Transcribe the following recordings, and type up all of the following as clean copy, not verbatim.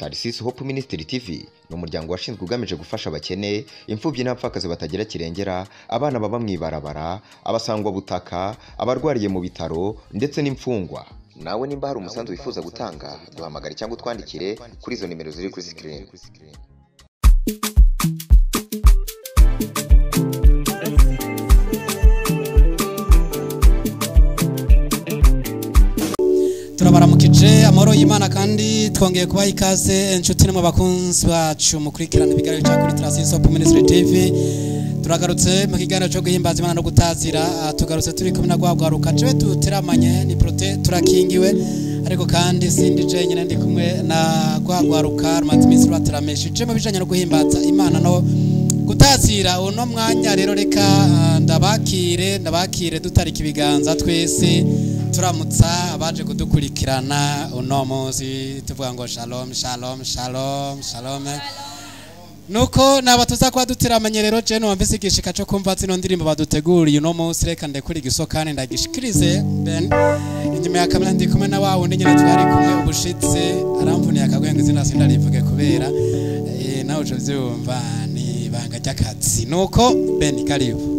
Tarsis Hope Ministry TV ni umuryango washinzwe ugamije gufasha abakene, imfubyi n'abapfakazi batagira kirengera, abana baba mu ibarabara, abasangwa butaka, abarwariye mu bitaro ndetse n'imfungwa. Nawe nimba hari umusanzu wifuza gutanga, duhamagare cyangwa utwandikire kuri izo nimero ziri kuri screen. Turabaramukije amahoro y'Imana kandi twongeye kubaha ikaze inshuti namwe bakunzi bacu mukurikirana ibiganiro cya kuri Tarsis Hope Ministry TV. Turagarutse mu kiganiro cyo guhimbaza Imana no gutazira, tugarutse turi kumwe na rwagwaruka jewe tuteramanye ni Prote turakingiwe, ariko kandi sindi je nyine ndi kumwe na rwagwaruka rumaze iminsi rwaterameshije mu bijanye no guhimbaza Imana no gutazira. Uno mwanya rero reka ndabakire dutarika ibiganza twese turamutsa abaje kudukurikirana uno munsi tuvuga ngo shalom shalom shalom shalom. Nuko naba tuza kwa duteramanye rero je no mvise igishika cyo kumva zino ndirimbo baduteguriye uno munsi, reka ndekuri igisokane ndagishikirize. Ben inyuma ya kamera ndi kumwe na wawe nyine twari kumwe ubushitse aramvuniye akagwenga izina sindarivuge kubera nawe uco vyumva ni ibanga ry'akazi. Nuko Ben karibu.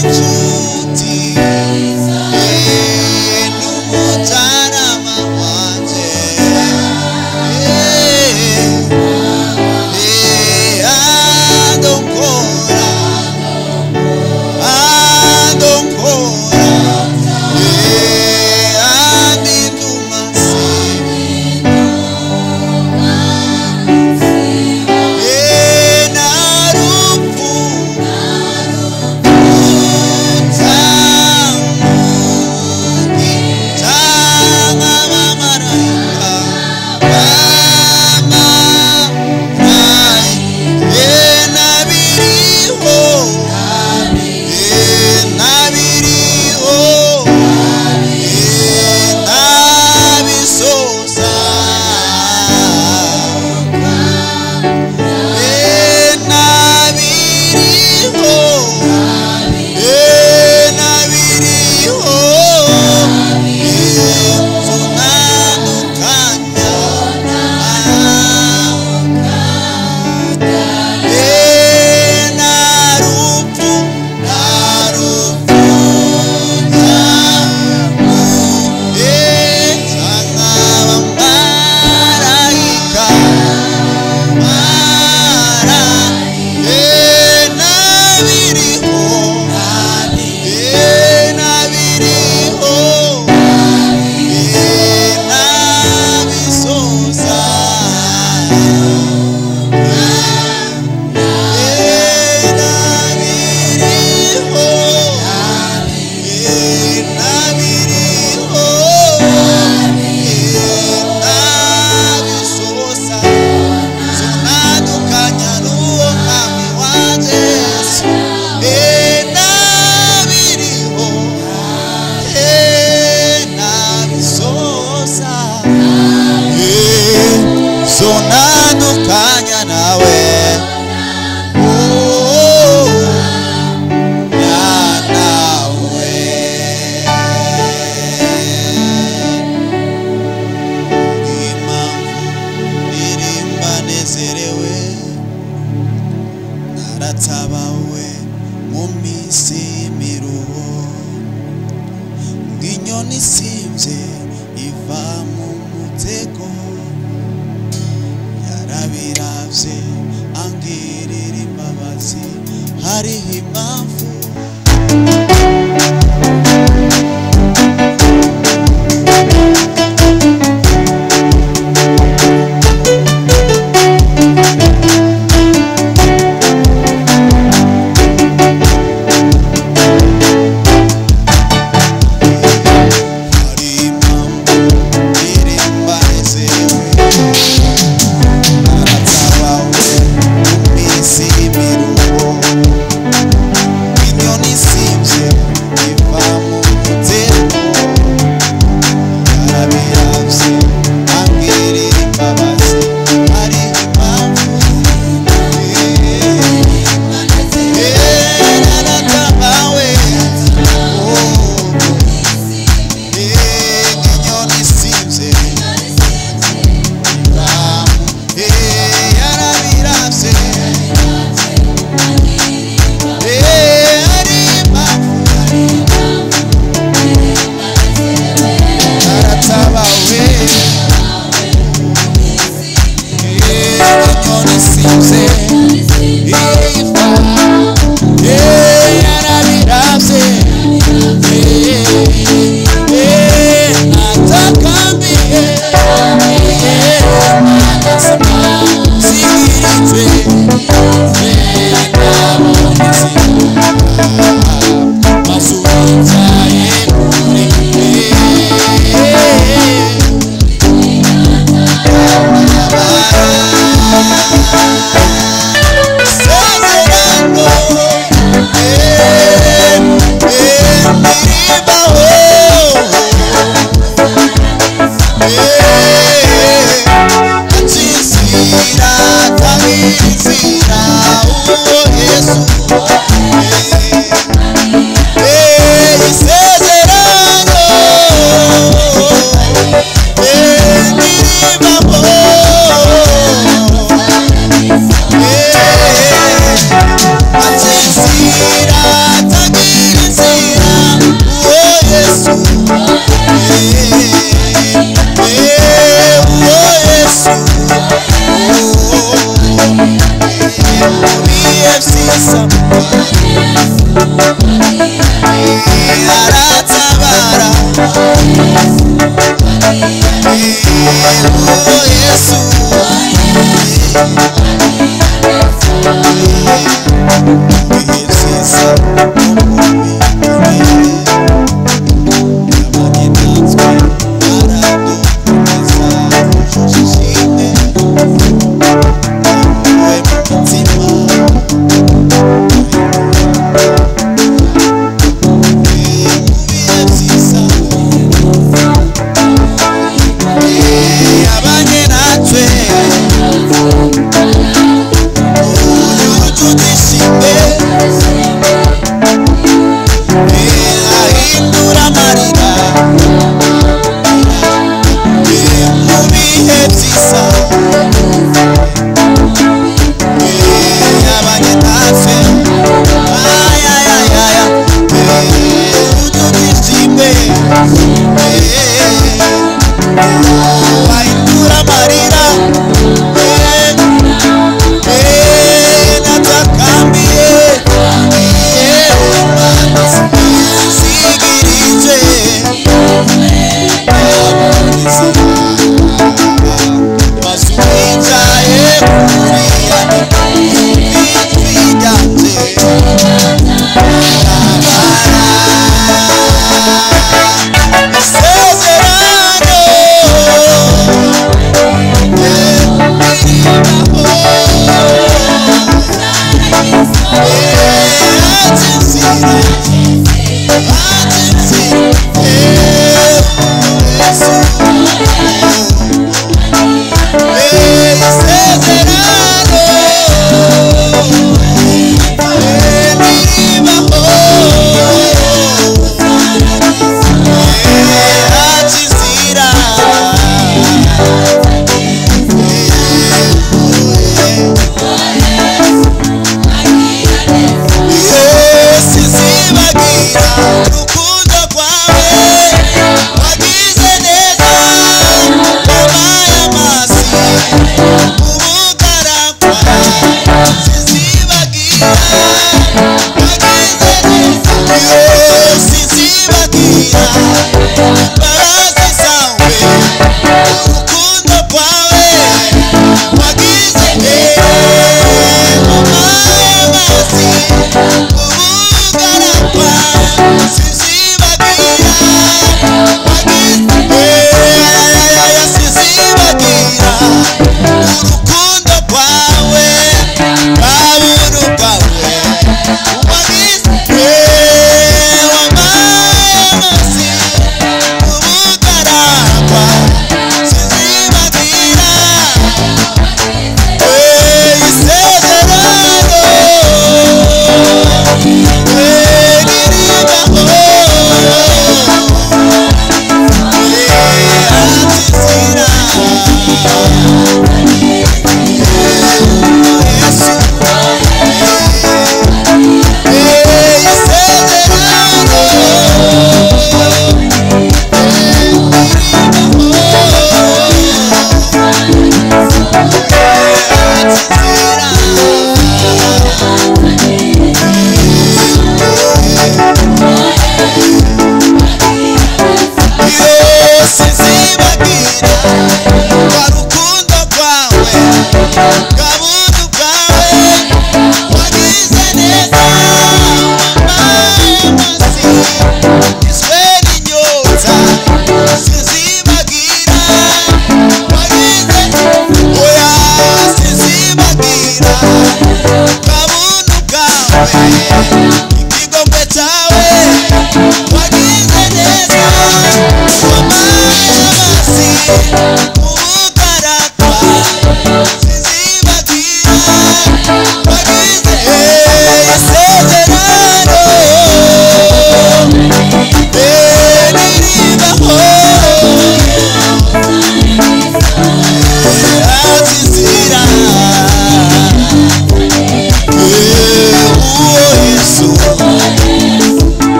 Duty. Yararabye iva mu mutego, yarabiravye angirira imbabazi, hariho impamvu. Hari impamvu ndirimba nezerewe, naratabawe mu minsi y'imiruho.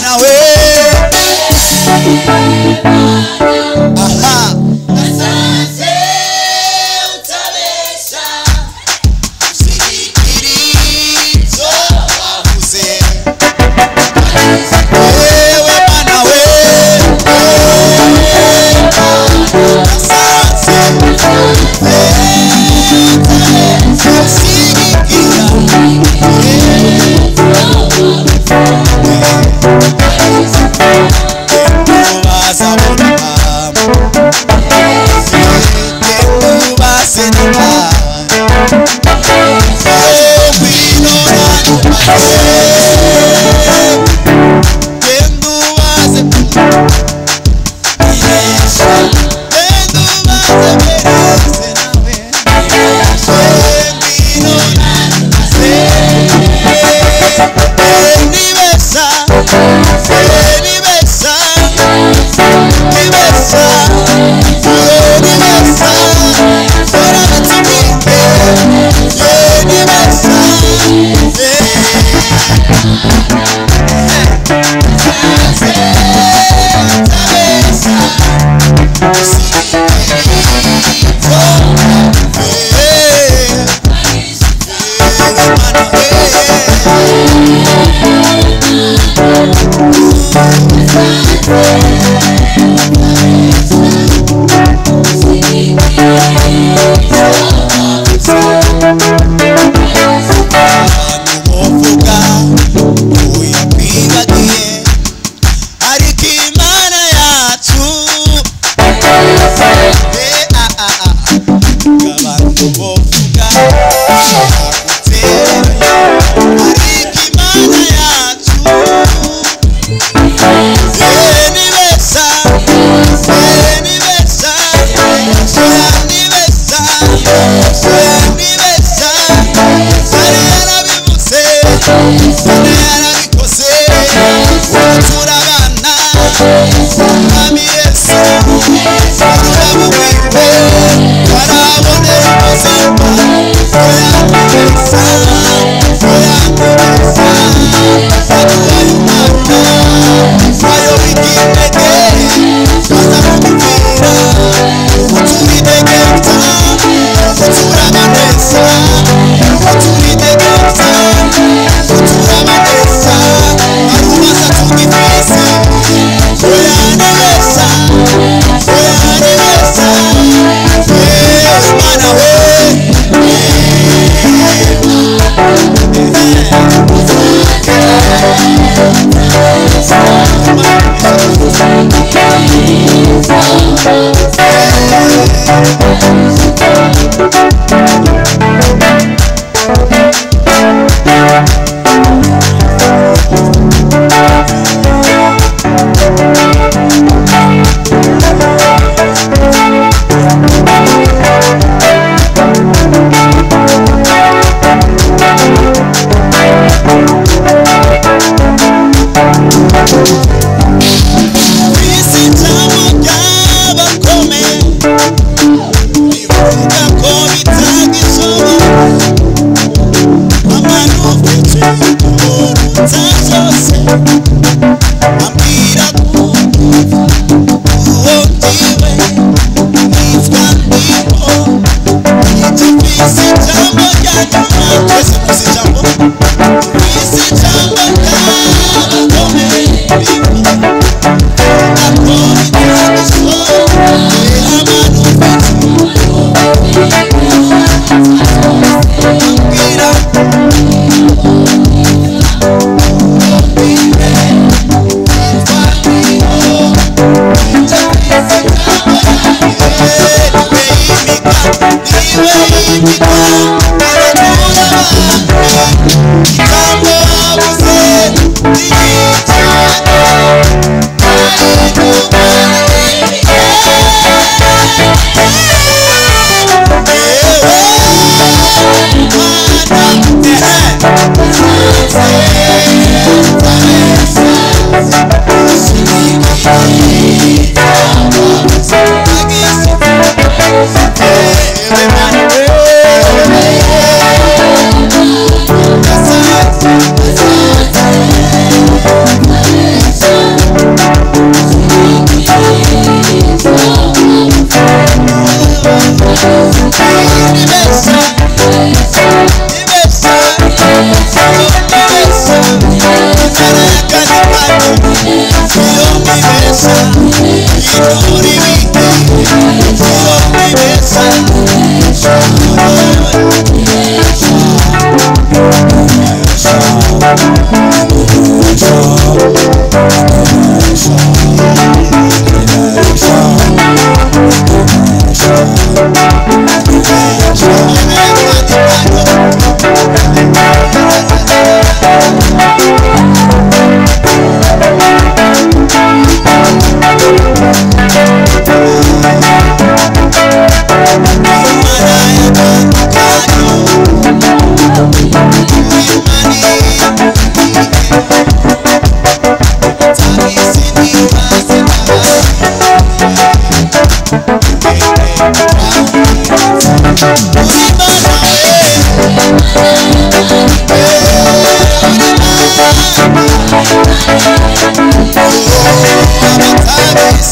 Mana we.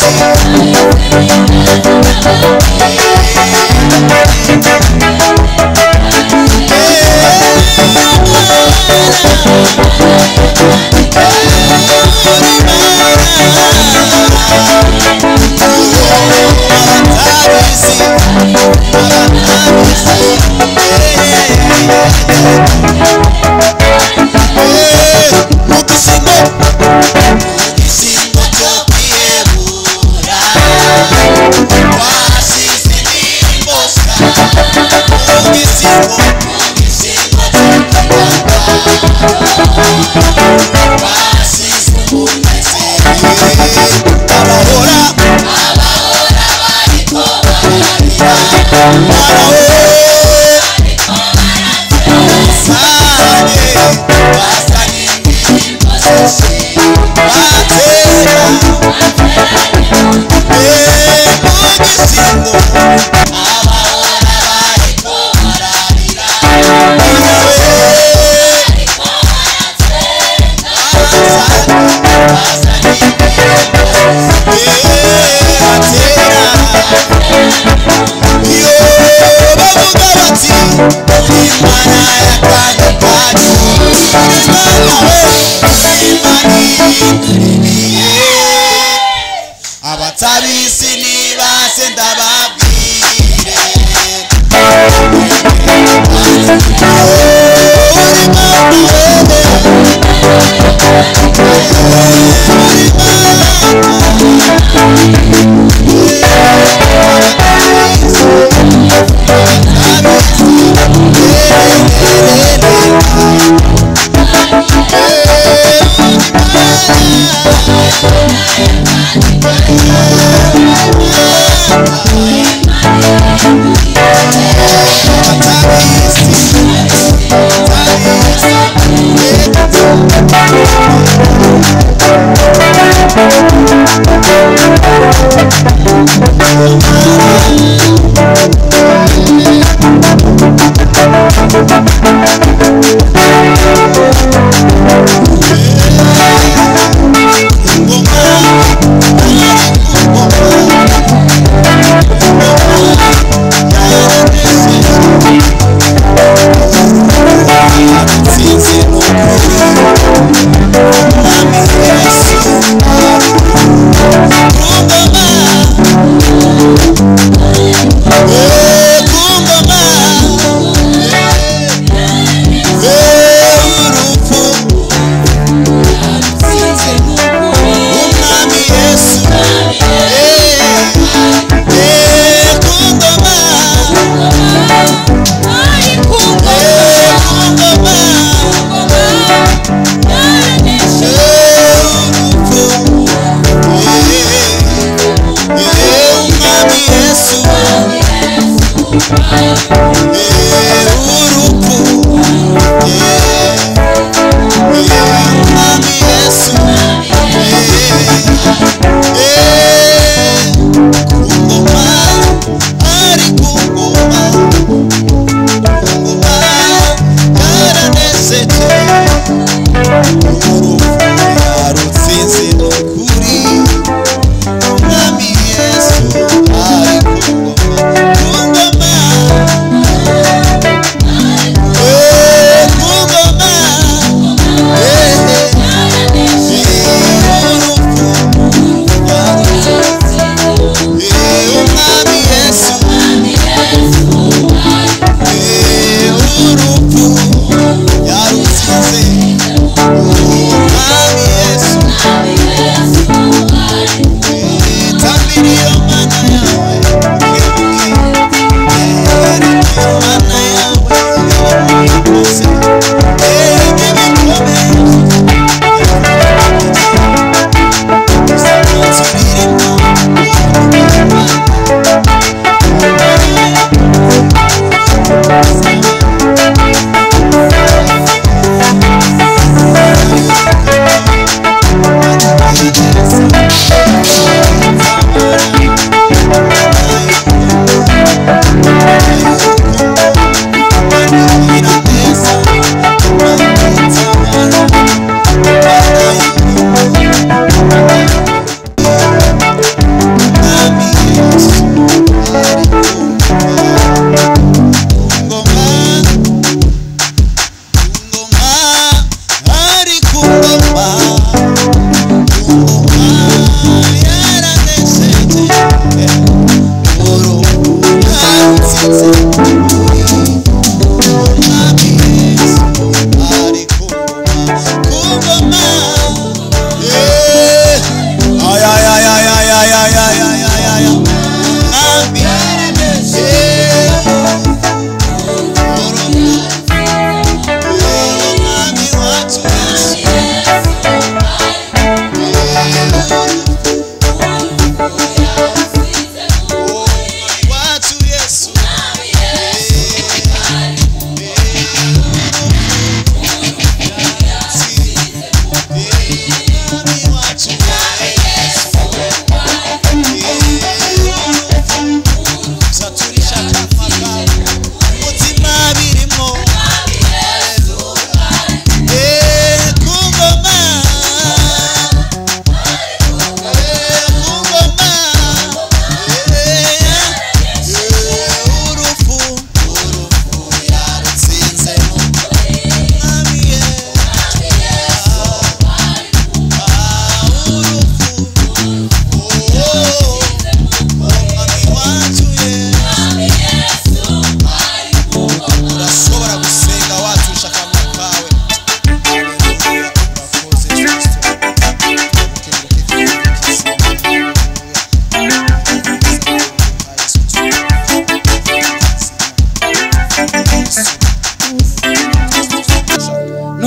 Yeah.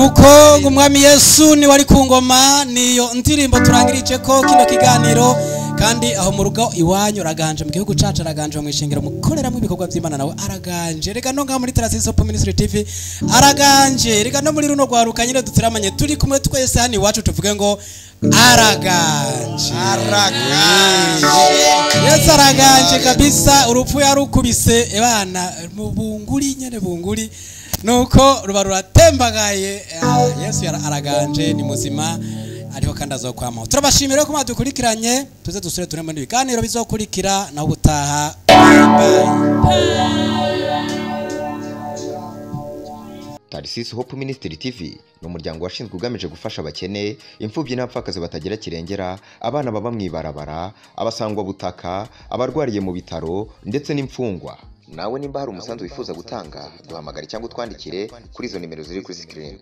Nuko ngo Umwami Yesu ni wari ku ngoma, niyo ndirimbo turangirije ko kino kiganiro. Kandi aho mu rugo iwanyu araganje, mu gihugu cacu araganje, mu ishengero mukoreramo ibikorwa by'Imana nawe araganje, reka no ngaho muri Tarasisi Hope Ministry TV araganje, reka no muri runo rwaruka nyine duteramanye turi kumwe twese hano iwacu tuvuge ngo araganje. Yesu araganje kabisa. Urupfu yarukubise ebana mu bunguri nyene bunguri, nuko ruba ruratembagaye. Yesu araganje, ni muzima, ariho kandi azokwamaho. Turabashimira ko mwadukurikiranye. Tuze dusubire turi mu biganiro bizokurikira. Naho ubutaha, bye bye. Tarisisi Hope Ministry TV ni umuryango washinzwe ugamije gufasha abakene, imfubyi n'abapfakazi batagira kirengera, abana baba mu ibarabara, abasangwabutaka, abarwariye mu bitaro ndetse n'imfungwa. Nawe nimba hari umusanzu wifuza gutanga, duhamagare cyangwa utwandikire kuri izo nimero ziri kuri screen.